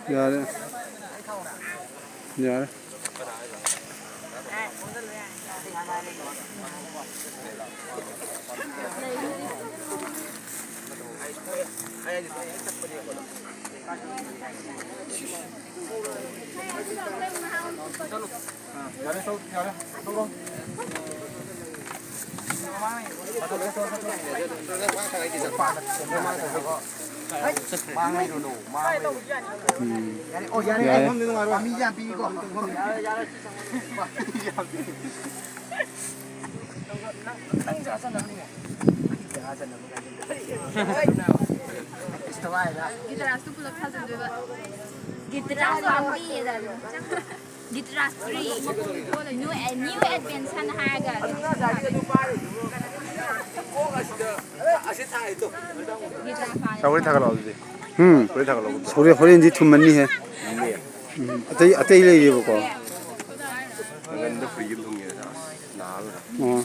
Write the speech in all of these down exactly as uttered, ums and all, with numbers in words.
ꯌꯥꯔꯦ꯫ ꯌꯥꯔꯦ꯫ ꯌꯥꯔꯦ, ꯇꯧ-, ꯌꯥꯔꯦ, ꯇꯧꯔꯣ꯫ ꯃꯥꯡꯉꯩꯔꯨꯅꯨ, ꯃꯥꯡꯉꯩꯔꯨꯅꯨ꯫ ꯎꯝ꯫ ꯌꯥꯔꯦ, ꯑꯣ, ꯌꯥꯔꯦ, ꯌꯥꯔꯦ꯫ ꯃꯐꯝꯗꯤ ꯅꯨꯡꯉꯥꯏꯔꯣꯏ꯫ ꯃꯤ ꯌꯥꯝ ꯄꯤꯔꯤꯀꯣ꯫ ꯌꯥꯔꯦ, ꯌꯥꯔꯦ꯫ ꯃꯤ ꯌꯥꯝ ꯄꯤꯔꯤ꯫ ꯅꯪ, ꯅꯪ, ꯅꯪ ꯆꯥ ꯆꯠꯅꯕꯅꯤꯅꯦ꯫ ꯆꯥ ꯆꯠꯅꯕ ꯀꯥꯏꯗ꯫ ꯒꯤꯇꯔꯥꯁꯇꯨ ꯄꯨꯂꯞ ꯊꯥꯖꯤꯟꯗꯣꯏꯕ꯫ ꯒꯤꯇꯔꯥꯁ ꯄꯥꯝꯕꯤ ꯑꯗꯨꯝ꯫ ꯒꯤꯇꯔꯥꯁ ꯇ꯭ꯔꯤ꯫ ꯅ꯭ꯌꯨ ꯑꯦ-, ꯅ꯭ꯌꯨ ꯑꯦꯗꯚꯦꯟꯁꯟ ꯍꯥꯏꯔꯒ꯫ ꯒꯤꯇꯔꯥꯁ ꯄꯥꯝꯃꯤ꯫ ꯁꯧꯒ꯭ꯔꯤ ꯊꯥꯒꯠꯂꯛꯑꯣ ꯑꯗꯨꯗꯤ꯫ ꯎꯝ꯫ ꯁꯧꯒ꯭ꯔꯤ ꯊꯥꯒꯠꯂꯛꯑꯣ꯫ ꯍꯣꯔꯦꯟ, ꯍꯣꯔꯦꯟꯗꯤ ꯊꯨꯝꯃꯅꯤꯍꯦ꯫ ꯎꯝ꯫ ꯑꯇꯩ, ꯑꯇꯩ ꯂꯩꯔꯤꯕꯀꯣ꯫ ꯅꯪꯒꯟꯗ ꯐꯨꯔꯤ ꯑꯃ ꯊꯨꯡꯉꯦ꯫ ꯅꯥꯜꯂꯒ꯫ ꯑꯣ꯫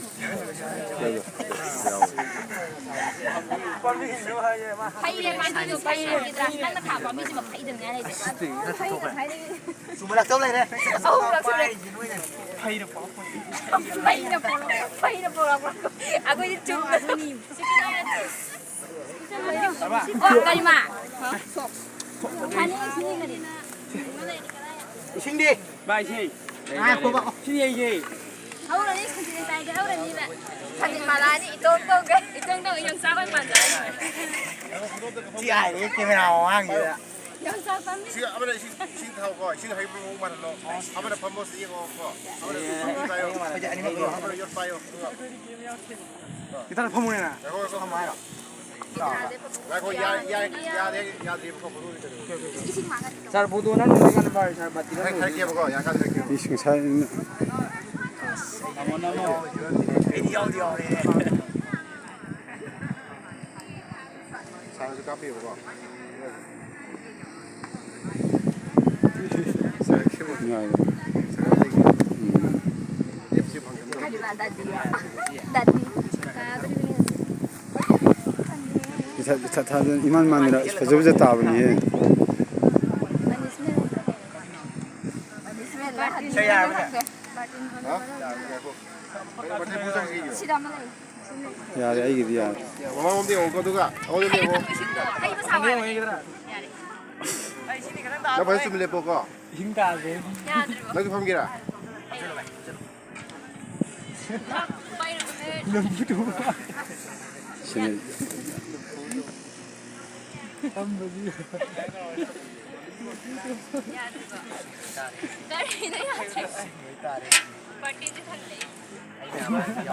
ꯐꯩꯔꯦ ꯃꯥꯏꯗꯨꯁꯨ ꯐꯩꯔꯦ꯫ ꯒꯤꯇꯔꯥꯁ ꯅꯪꯅ ꯊꯥꯕ ꯄꯥꯝꯕꯤꯁꯤꯃ ꯐꯩꯗꯅ ꯂꯩꯇꯦ꯫ ꯆꯨꯝꯃꯜꯂꯛꯇꯧ ꯂꯩꯔꯦ꯫ ꯑꯍꯨꯝꯂꯛ ꯁꯨꯔꯦ꯫ ꯐꯩꯅ ꯄꯣꯔꯛ-, ꯐꯩꯅ ꯄꯣꯔꯛꯄ꯫ ꯑꯩꯈꯣꯏꯗꯤ ꯆꯨꯝꯅ꯫ ꯑꯣ, ꯀꯔꯤꯃ? ꯐꯅꯤ, ꯁꯤꯅꯤ ꯀꯔꯤ? ꯏꯁꯤꯡꯗꯤ? ꯚꯥꯏ, ꯏꯁꯤꯡ꯫ ꯉꯥꯏꯈꯣꯕ꯫ ꯏꯁꯤꯡ ꯌꯩꯒꯦ꯫ ꯍꯧꯔꯅꯤ, ꯁꯟꯗꯤ ꯉꯁꯥꯏꯗꯤ ꯍꯧꯔꯅꯤꯕ꯫ ꯁꯟꯗꯤ ꯃꯥꯂꯥꯅꯤ, ꯏꯇꯣꯡ ꯇꯣꯡꯒꯩ꯫ ꯏꯇꯣꯡ ꯇꯣꯡꯒꯩ ꯌꯣꯡꯆꯥꯛ ꯑꯣꯏ ꯃꯥꯟꯖꯔꯅꯤ꯫ ꯁꯤ ꯍꯥꯏꯔꯦ, ꯀꯦꯃꯦꯔꯥ ꯃꯃꯥꯡꯁꯤꯗ꯫ ꯌꯣꯡꯆꯥꯛ ꯄꯥꯝꯕꯤ꯫ ꯁꯤ ꯑꯃꯅ ꯏꯁꯤꯡ, ꯏꯁꯤꯡ ꯊꯥꯎꯀꯣ, ꯏꯁꯤꯡ ꯍꯩꯕ ꯃꯑꯣꯡ ꯃꯥꯜꯍꯜꯂꯣ꯫ ꯑꯃꯅ ꯐꯝꯃꯣ, ꯁꯤ ꯌꯦꯡꯉꯣꯀꯣ꯫ ꯑꯃꯅ ꯌꯣꯠ ꯄꯥꯏꯌꯣ꯫ ꯑꯩꯈꯣꯏꯗꯤ ꯑꯅꯤꯃꯛ ꯂꯣꯏꯔꯦ꯫ ꯑꯃꯅ ꯌꯣꯠ ꯄꯥꯏꯌꯣ꯫ ꯈꯤꯇꯪ ꯐꯝꯃꯨꯅꯦ ꯅꯪ꯫ ꯉꯥꯏꯈꯣ, ꯉꯥꯏꯈꯣ꯫ ꯐꯝꯃꯣ ꯍꯥꯏꯔꯣ? ꯉꯥꯏꯈꯣ, ꯌꯥ-, ꯌꯥ-, ꯌꯥꯗꯦ, ꯌꯥꯗ꯭ꯔꯤꯕꯀꯣ, ꯐꯣꯇꯣ ꯈꯤꯇꯪ꯫ ꯁꯥꯔ, ꯐꯣꯇꯣ ꯅꯝꯃꯤꯉꯩ ꯀꯥꯟꯗ ꯄꯥꯏꯌꯨ, ꯁꯥꯔ, ꯕꯥꯇꯤ ꯍꯥꯏ-, ꯅꯝꯃꯤꯉꯩ꯫ ꯍꯥꯏꯔꯛꯀꯦꯕꯀꯣ, ꯌꯥꯔꯀꯥꯟꯗ ꯍꯥꯏꯔꯛꯀꯦꯕ꯫ ꯏꯁ, ꯉꯁꯥꯏ ꯅꯃꯣ, ꯅꯃꯣ꯫ ꯑꯩꯗꯤ ꯌꯥꯎꯗꯤ ꯌꯥꯎꯔꯦ꯫ ꯁꯥꯔꯅꯁꯨ ꯀꯥꯞꯄꯤꯌꯨꯕꯀꯣ꯫ ꯁꯥꯔ, ꯁꯤꯕꯨ ꯅꯨꯡꯉꯥꯏꯕ꯭ꯔꯣ? ꯁꯥꯔ, ꯑꯩꯒꯤ ꯎꯝ꯫ ꯑꯦꯞꯁꯤ ꯐꯪꯒꯅꯤ꯫ ꯗꯥꯗꯤ꯫ ꯗꯥꯗꯤ꯫ ꯏꯊꯥ ꯏꯊꯥ ꯊꯥꯖꯗꯅ ꯏꯃꯥꯟ ꯃꯥꯟꯗꯅ ꯑꯁ ꯐꯖ ꯐꯖ ꯇꯥꯕꯅꯤꯍꯦ꯫ ꯁꯤꯗ ꯑꯃ ꯂꯩ꯫ ꯌꯥꯔꯦ, ꯑꯩꯒꯤꯗꯤ ꯌꯥꯔꯦ꯫ ꯃꯃꯥꯡꯂꯣꯝꯗ ꯌꯦꯡꯉꯣꯀꯣ, ꯑꯗꯨꯒ ꯑꯩꯉꯣꯟꯗ ꯌꯦꯡꯉꯣ꯫ ꯅꯪ ꯐꯖꯅ ꯆꯨꯝꯅ ꯂꯦꯞꯄꯣꯀꯣ꯫ ꯅꯪꯁꯨ ꯐꯝꯒꯦꯔꯥ? ꯁꯤꯅ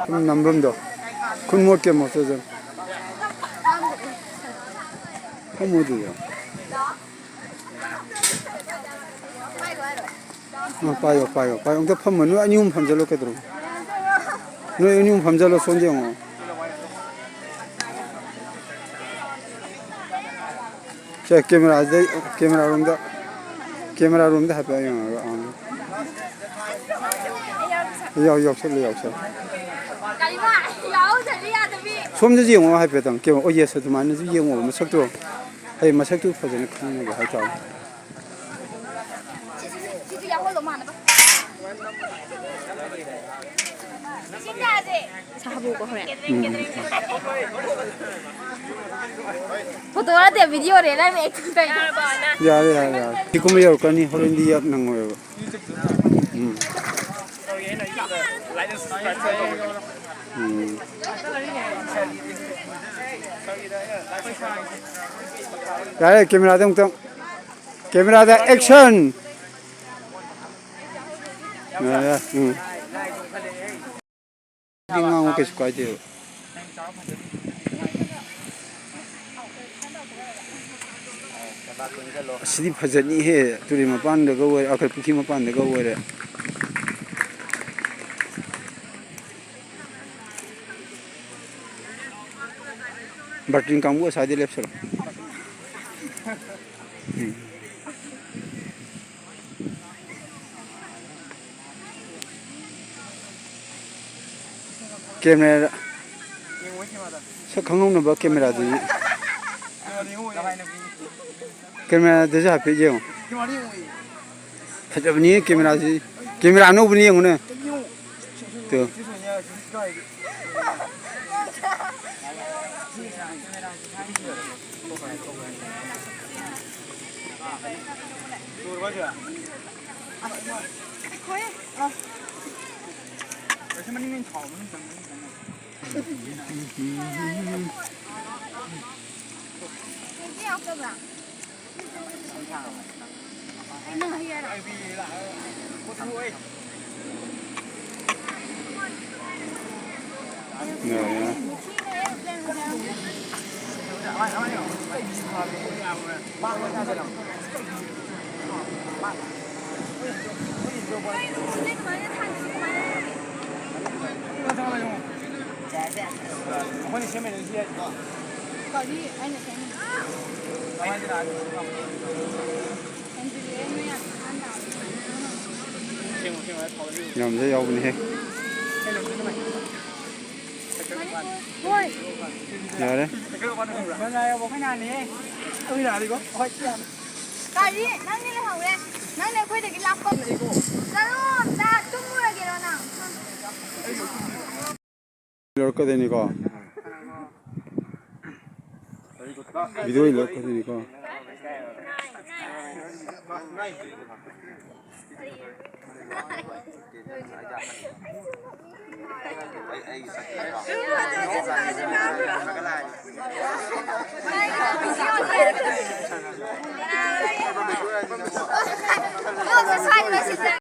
ꯁꯨꯝ ꯅꯝꯐꯝꯗꯣ꯫ ꯈꯨꯟ ꯃꯣꯠꯀꯦ ꯃꯣꯠꯆꯁꯅꯨ꯫ ꯐꯝꯃꯣ ꯑꯗꯨꯗ꯫ ꯑ, ꯄꯥꯏꯌꯣ, ꯄꯥꯏꯌꯣ, ꯄꯥꯏꯌꯣ꯫ ꯑꯝꯇ ꯐꯝꯃꯣ꯫ ꯅꯣꯏ ꯑꯅꯤ ꯑꯍꯨꯝ ꯐꯝꯖꯜꯂꯣ ꯀꯩꯗꯧꯔꯒꯦ? ꯅꯣꯏ ꯑꯅꯤ ꯑꯍꯨꯝ ꯐꯝꯖꯜꯂꯣ, ꯁꯣꯝꯗ ꯌꯦꯡꯉꯣ꯫ ꯁꯦ, ꯀꯦꯃꯦꯔꯥꯗꯩ, ꯀꯦꯃꯦꯔꯥꯔꯣꯝꯗ, ꯀꯦꯃꯦꯔꯥꯔꯣꯝꯗ ꯍꯥꯏꯐꯦꯠ ꯌꯦꯡꯉꯒ, ꯑꯥ꯫ ꯌꯥꯎ-, ꯌꯥꯎꯁꯜꯂꯨ, ꯌꯥꯎꯁꯜꯂꯨ꯫ ꯁꯣꯝꯗꯁꯨ ꯌꯦꯡꯉꯣ ꯍꯥꯏꯐꯦꯠꯇꯪ꯫ ꯀꯦꯃꯦꯔꯥ, ꯑꯣ, ꯌꯦꯁ, ꯑꯗꯨꯃꯥꯏꯅꯁꯨ ꯌꯦꯡꯉꯣ ꯃꯁꯛꯇꯣ꯫ ꯍꯥꯏꯗꯤ ꯃꯁꯛꯇꯨ ꯐꯖꯅ ꯈꯪꯅꯕ ꯍꯥꯏꯇꯥꯔꯦ꯫ ꯁꯤꯁꯨ, ꯁꯤꯁꯨ ꯌꯥꯎꯍꯜꯂꯣ ꯃꯥꯟꯅꯕ꯫ ꯁꯥꯕꯨꯀꯣ ꯍꯣꯔꯦꯟ꯫ ꯎꯝ꯫ ꯐꯣꯇꯣ ꯅꯠꯇꯦ, ꯚꯤꯗꯤꯑꯣꯅꯦ ꯅꯪꯅ ꯑꯦꯛꯇꯤꯡ ꯇꯧꯔꯤꯗꯣ꯫ ꯌꯥꯔꯦ, ꯌꯥꯔꯦ, ꯌꯥꯔꯦ꯫ ꯁꯤ ꯀꯨꯝꯕ ꯌꯧꯔꯛꯀꯅꯤ, ꯍꯣꯔꯦꯟꯗꯤ ꯌꯥꯝ ꯅꯪꯉꯣꯏꯕ꯫ ꯎꯝ꯫ ꯎꯝ꯫ ꯌꯥꯔꯦ, ꯀꯦꯃꯦꯔꯥꯗ ꯑꯃꯨꯛꯇꯪ꯫ ꯀꯦꯃꯦꯔꯥꯗ action! ꯌꯥꯔꯦ, ꯎꯝ꯫ ꯉꯥꯡꯉꯨ, ꯀꯩꯁꯨ ꯀꯥꯏꯗꯦꯕ꯫ ꯑꯁꯤꯗꯤ ꯐꯖꯅꯤꯍꯦ, ꯇꯨꯔꯦꯜ ꯃꯄꯥꯟꯗꯒ ꯑꯣꯏꯔꯦ, ꯑꯩꯈꯣꯏ ꯄꯨꯈ꯭ꯔꯤ ꯃꯄꯥꯟꯗꯒ ꯑꯣꯏꯔꯦ꯫ ꯕꯥꯔꯇꯤꯟ ꯀꯥꯡꯕꯨ ꯑꯁ꯭ꯋꯥꯏꯗ ꯂꯦꯞꯁꯜꯂꯣ꯫ ꯎꯝ꯫ ꯀꯦꯃꯦꯔꯥ, ꯁꯛ ꯈꯪꯍꯧꯅꯕ ꯀꯦꯃꯦꯔꯥꯗꯨꯗꯤ꯫ ꯀꯦꯃꯦꯔꯥꯗꯁꯨ ꯍꯥꯏꯐꯦꯠ ꯌꯦꯡꯉꯣ꯫ ꯐꯖꯕꯅꯤ ꯀꯦꯃꯦꯔꯥꯁꯤ꯫ ꯀꯦꯃꯦꯔꯥ ꯑꯅꯧꯕꯅꯤ ꯌꯦꯡꯉꯨꯅꯦ꯫ ꯇꯨ꯫ ꯑꯩꯈꯣꯏꯅ ꯁꯦꯝꯃꯤꯅꯦ ꯁꯤ ꯌꯥꯏꯀꯣ꯫ ꯀꯔꯤ? ꯑꯩꯅ ꯁꯦꯝꯃꯤꯅꯦ꯫ ꯀꯃꯥꯏꯅ ꯇꯧꯔꯤꯅꯣ? ꯍꯦꯟꯖꯤꯜꯂꯛꯑꯦ, ꯅꯣꯏ ꯌꯥꯝ ꯑꯍꯟ ꯇꯥꯕꯅꯤ꯫ ꯌꯥꯝꯁꯨ ꯌꯥꯎꯕꯅꯤꯍꯦ꯫ ꯍꯣꯏ꯫ ꯌꯥꯔꯦ꯫ ꯀꯔꯤ? ꯅꯪꯗꯤ ꯂꯩꯍꯧꯔꯦ꯫ ꯅꯪꯗꯤ ꯑꯩꯈꯣꯏꯗꯒꯤ ꯂꯥꯞꯄ꯫ ꯆꯠꯂꯣ, ꯑꯝꯇ ꯇꯨꯝꯃꯨꯔꯒꯦꯔꯣ ꯅꯪ? ꯂꯧꯔꯛꯀꯗꯣꯏꯅꯤꯀꯣ꯫ ꯚꯤꯗꯤꯑꯣ ꯂꯧꯔꯛꯀꯗꯣꯏꯅꯤꯀꯣ꯫